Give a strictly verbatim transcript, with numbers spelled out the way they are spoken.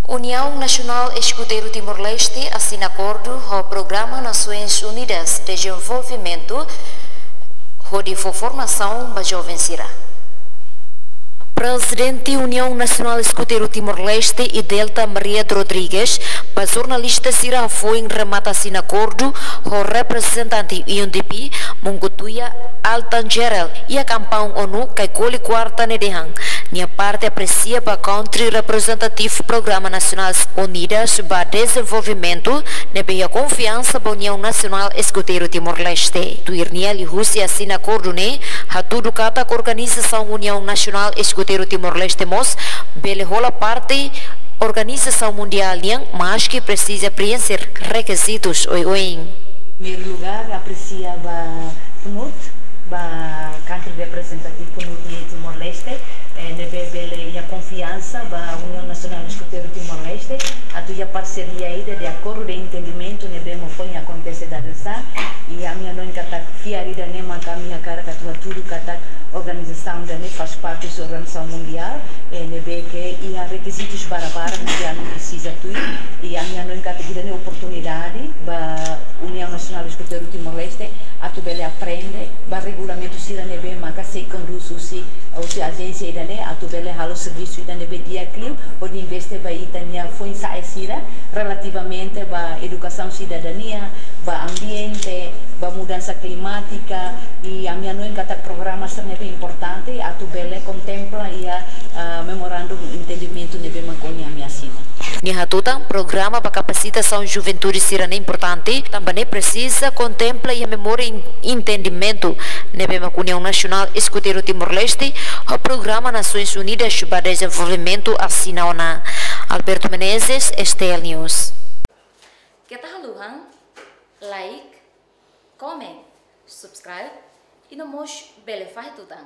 Uniaun Nasionál Eskuteiru Timor-Leste asina akordu ho Programa Nasoins Unidas Dezenvolvimentu hodi fó formasaun ba joven sira. Prezidente Uniaun Nasionál Eskuteiru Timor-Leste, Idelta Maria de Rodrigues, ba jornalista sira hafoin remata asina akordu ho reprezentante U N D P, Mungo Tuya Altan Jerel, iha kampaun ONU Kaikoli Kuarta ne'e dehan nia parte apresia ba Country Representative Programa Nasionál Unidas ba Dezenvolvimentu ne'ebé iha konfiansa ba Uniaun Nasionál Eskuteiru Timor-Leste. Tuir nia, liuhusi asina akordu ne'e, hatudu katak organizasaun Uniaun Nasionál Eskuteiru Timor-Leste mós bele hola parte organizasaun mundiál nian, maski presiza preenxe rekizitus oioin. Primeiru lugar, apresia ba PNUD, ba Country Representative PNUD iha Timor-Leste, eh, ne'ebé bele iha konfiansa ba Uniaun Nasionál Eskuteiru Timor-Leste, atu iha parseria ida de akordu de entendimentu ne'ebé mak foin akontese dadeer-saan, i ami hanoin katak fiar ida-ne'e maka ami hakarak atu hatudu katak organizasaun ida-ne'e faz parte husi organizasaun mundiál, eh, ne'ebé ke iha rekizitus barak-barak ne'ebé ami presiza tuir, i ami hanoin katak ida-ne'e oportunidade ba Uniaun Nasionál Eskuteiru Timor-Leste atu bele aprende ba regulamentu sira ne'ebé maka sei kondús husi, husi ajénsia ida-ne'e atu bele halo servisu ida ne'ebé di'ak liu, hodi investe ba ita-nia foin-sa'e sira relativamente ba edukasaun sidadania, ba ambiente, ba mudansa klimátika, i ami hanoin katak programa sira ne'ebé importante atu bele kontempla iha, ah, memorandu entendimentu ne'ebé mak ohin ami asina. Nia hatutan, programa ba kapasitasaun juventude sira-ne'e importante, tanba ne'e presiza kontempla iha memória en-, entendimentu ne'ebé mak Uniaun Nasionál Eskuteiru Timor-Leste ho Programa Nasoins Unidas ba Dezenvolvimentu asina ona. Alberto Menezes, S T L News. Keta haluha like, comment, subscribe, i no mós bele fahe tutan.